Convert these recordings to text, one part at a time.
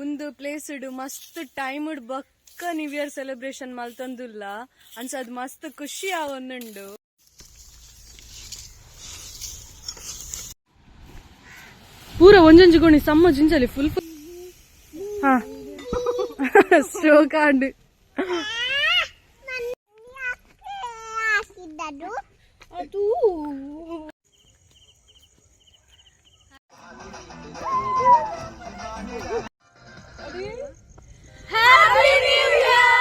ಒಂದು ಪ್ಲೇಸ್ ಮಸ್ತ್ ಟೈಮ್ ಬೊಕ್ಕ ನ್ಯೂ ಇಯರ್ ಸೆಲೆಬ್ರೇಷನ್ ಮಲ್ತೊಂದುಲ್ಲ ಅಂಚ ಅದು ಮಸ್ತ್ ಖುಷಿ ಆವೊಂದುಂಡು. ಪೂರ ಒಂಜೊಂಜಿ ಗೋಣಿ ಸಮ್ಮ ಜಿಂಜಲಿ ಫುಲ್. ಹಾ, ಸ್ಟ್ರೋಕ್ ಆಂಡ್. ಅದು. Happy new year!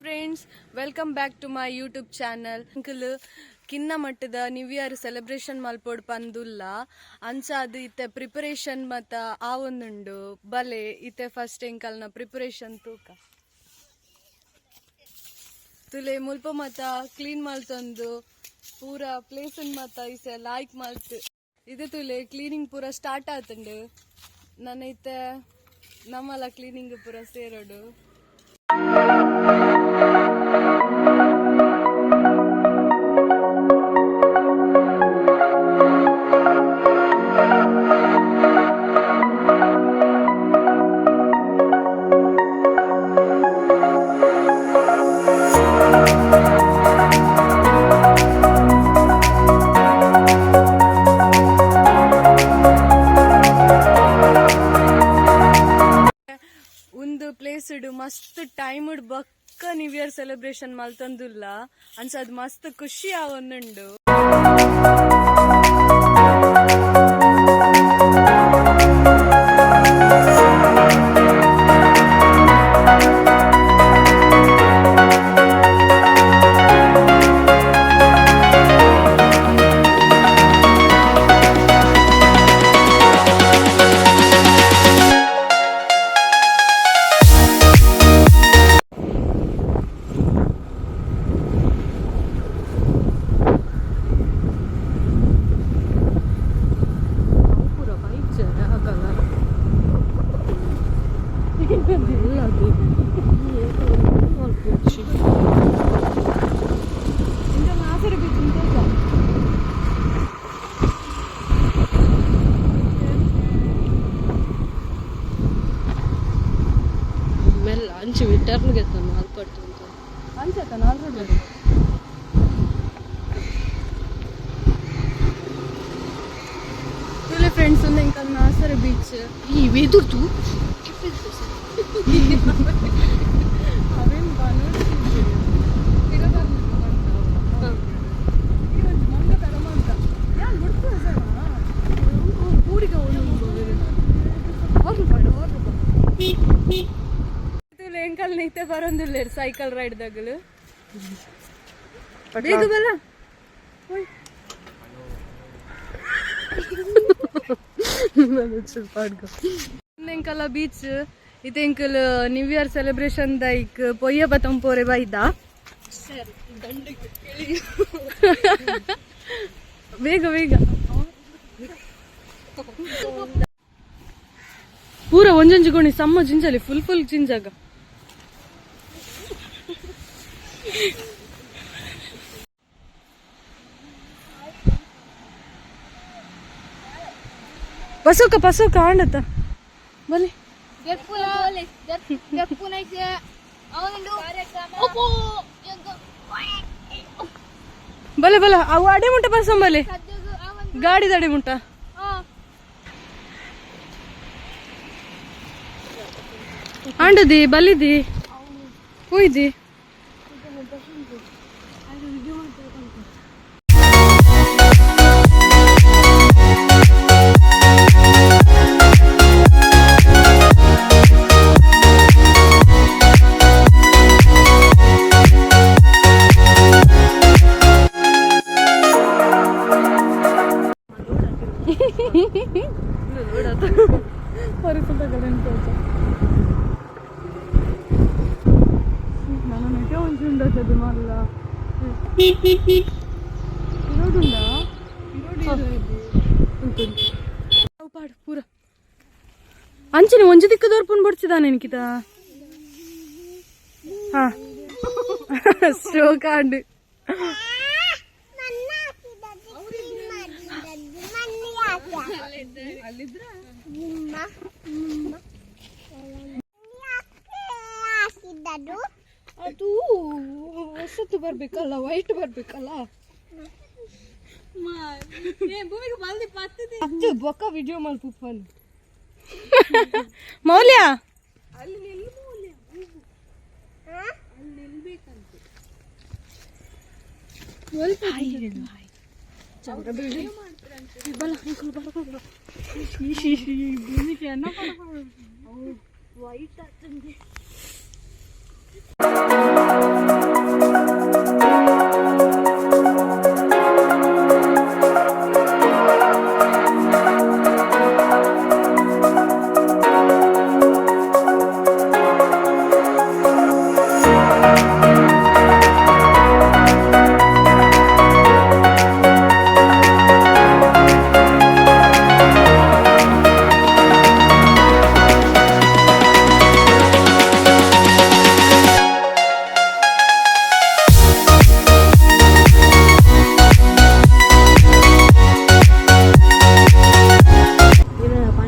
Friends, welcome back to my YouTube channel. Uncle ಕಿನ್ನ ಮಟ್ಟದ ನ್ಯೂ ಇಯರ್ ಸೆಲೆಬ್ರೇಷನ್ ಮಲ್ಪೊಡು ಪಂದುಲ್ಲ. ಅಂಚ ಅದು ಇತ್ತೆ ಪ್ರಿಪರೇಷನ್ ಮತ್ತ ಆವೊಂದುಂಡು. ಬಲೆ, ಇತ್ತೆ ಫಸ್ಟ್ ಎಂಕಲ್ನ ಪ್ರಿಪರೇಷನ್ ತೂಕ. ತುಲೆ, ಮುಲ್ಪ ಮತ ಕ್ಲೀನ್ ಮಲ್ತೊಂದು ಪೂರ ಪ್ಲೇಸ್ ಮತ ಇಸೆ ಲಾಯ್ಕ್ ಮಲ್ತ್. ಇದು ತುಲೆ, ಕ್ಲೀನಿಂಗ್ ಪೂರ ಸ್ಟಾರ್ಟ್ ಆತುಂಡು. ನನ್ನ ಇತ್ತೆ ನಮ್ಮಲ ಕ್ಲೀನಿಂಗ್ ಪೂರ ಸೇರೋಡು. ಒಂದು ಪ್ಲೇಸ್ ಮಸ್ತ್ ಟೈಮ್ ಬೊಕ್ಕ ನ್ಯೂ ಇಯರ್ ಸೆಲೆಬ್ರೇಷನ್ ಮಲ್ತೊಂದುಲ್ಲ. ಅಂಚ ಅದು ಮಸ್ತ್ ಖುಷಿ ಆವೊಂದುಂಡು. ಪೂರ ಬೈಕ್ ಆಗಲ್ಲ. ಇಂದ ನಾಸರು ಬೀಚ್. ಮೆಲ್ಲ ಅಂಚು ಟರ್ನ್ ಗೆತ್ತಾನು ಅಲ್ಪಟ್ಟು ಅಂತ. ಅಂಚತ್ತ ನಾಲ್ ರೋಡ್. ತುಲೆ ಫ್ರೆಂಡ್ಸ್, ಒಂದು ಎಂಕಲ್ ನಾಸರ ಬೀಚ್. ಈ ವೆದುರ್ತು. ಅವೇನು ಬನೋಡ್ತಿದ್ದೀರಿ. ಮಂಗ ತರಮ ಅಂತ ಯಾನ್ ಬುಡ್ತು. ಪೂರಿಗ. ತುಲೆ, ಎಂಕಲ್ ನಿತ್ತೆ ಬರೋದಿಲ್ಲ ಸೈಕಲ್ ರೈಡ್ ದಗಲು. ಬೇಗ ಬಲ್ಲ. ಎಂಕಲ್ಲ ಬೀಚ್. ಇದು ಎಂಕಲ್ ನ್ಯೂ ಇಯರ್ ಸೆಲೆಬ್ರೇಷನ್ ದೈಕ್ ಪೊಯ್ಯ ಬತ್ತಂಪೋರೆ ಬೈದ. ಸರಿ, ದಂಡಕ್ಕೆ. ಬೇಗ ಬೇಗ. ಪೂರ ಒಂಜೊಂಜಿ ಗೋಣಿ ಸಮ್ಮ ಜಿಂಜಲಿ ಫುಲ್ ಫುಲ್ ಜಿಂಜಾಗ. ಪಸುಕ ಪಸುಕ ಆಂಡತ ಬಲಿ. ಬಲೆ ಬಲೆ, ಅವು ಅಡೆ ಮುಂಟ ಬಸಂಬಲೆ, ಗಾಡಿದ ಅಡೆ ಮುಂಟ. ಆಂಡದಿ ಬಲಿದಿ ಹೋಯ್ದಿ. ನಾನು ನೆಟ್ಟೆ ಒಂಚು ಉಂಡತ್ತದು ಮಲ್ಲ. ರೋಡ್ ಉಂಟಾ? ಅವು ಪಾಡು ಪೂರ ಅಂಚನೆ ಒಂಜಿ ದಿಕ್ಕ ದೋರ್ಪುನ್ ಬಡ್ಚಿದಾನೆ ನಿನ್ಕಿತ. ಹಾ, ಸ್ಟ್ರೋಕ್ ಆಂಡ್. ಅದು ಹೊಸತು ಬರ್ಬೇಕಲ್ಲ, ವೈಟ್ ಬರ್ಬೇಕಲ್ಲ. ಅದು ಬೊಕ್ಕ ವಿಡಿಯೋ ಮಲ್ಪುಪ್ಪನ್. ಮೌಲ್ಯ,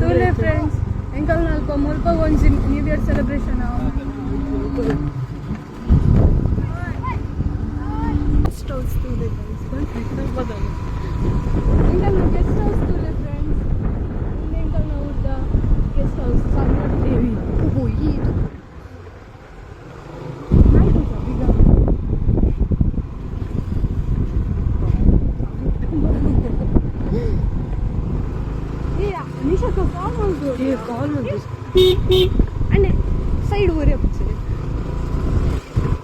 ತೂಲೆ ಫ್ರೆಂಡ್ಸ್, ಎಂಕಲ್ ನಲ್ಪ ಮುಲ್ಪ ಒಂಜಿ new year celebration. Guest house ತೂಲೆ. ಎಂಕಲ್ನ ಗೆಸ್ಟ್ ಹೌಸ್ ತೂಲೆ ಫ್ರೆಂಡ್ಸ್. ಎಂಕಲ್ನ ಊಟ ಗೆಸ್ಟ್ ಹೌಸ್ ಸಣ್ಣ. ಇದು ನಿಶಾಕ ಕಾಲ್ ಮಾಡ್ಬೋದು. ಕಾಲ್ ಮಾಡಿ ಅಂಡೆ ಸೈಡ್ ಓರಿ ಹಚ್ಚಿ.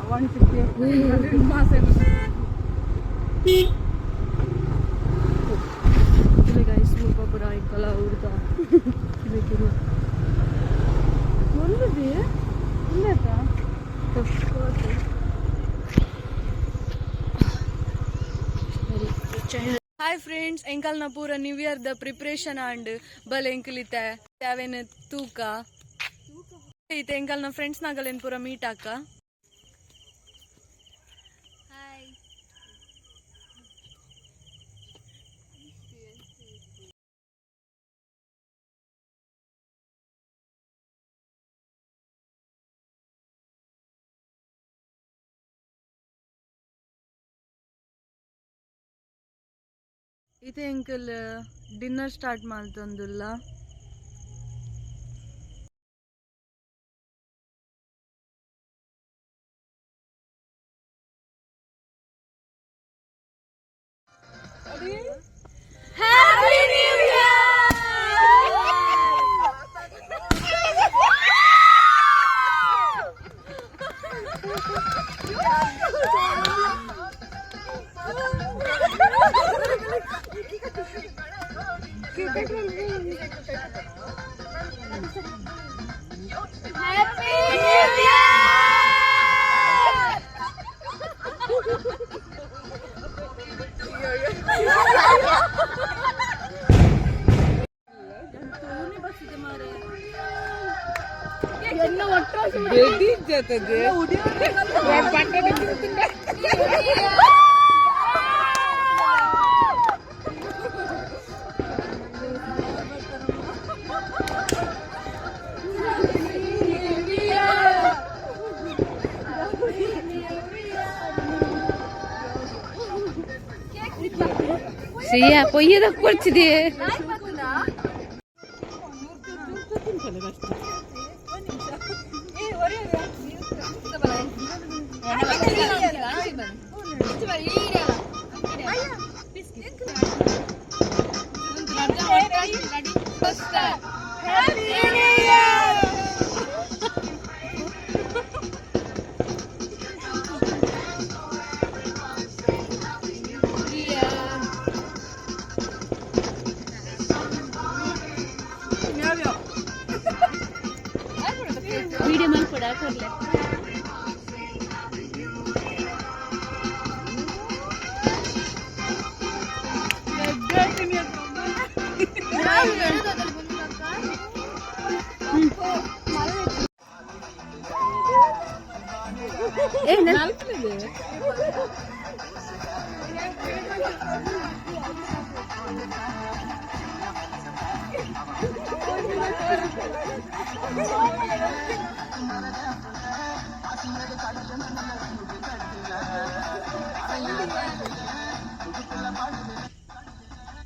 150. ಗೈಸ್, ಮುಲ್ಪ ಪುರ ಐಕಲ ಊರ್ದ ಬೇಕಿರು. ಒಂದುದಿ ಉಂದಾತ. ಹಾಯ್ ಫ್ರೆಂಡ್ಸ್, ಎಂಕಲ್ನ ಪೂರ new year the preparation and ಬಲೆ ಎಂಕಲಿತೆ ಯಾವೇನ ತೂಕ ಇತ್ತೆ ಎಂಕಲ್ನ ಫ್ರೆಂಡ್ಸ್ ನಾಗಲೇನ್ ಪೂರ ಮೀಟ್ ಹಾಕ. ಇತ್ತೆ ಎಂಕಲ್ ಡಿನ್ನರ್ ಸ್ಟಾರ್ಟ್ ಮಾಡ್ತಂದುಲ್ಲ. Happy new year! Happy new year! ಸಿಯಾ ಪೊಯ್ಯದ ಕೊಡ್ತಿದೆ. ವಿಡಿಯೋ ಮಲ್ಪಡ ಕೊಡ್ಲೆ.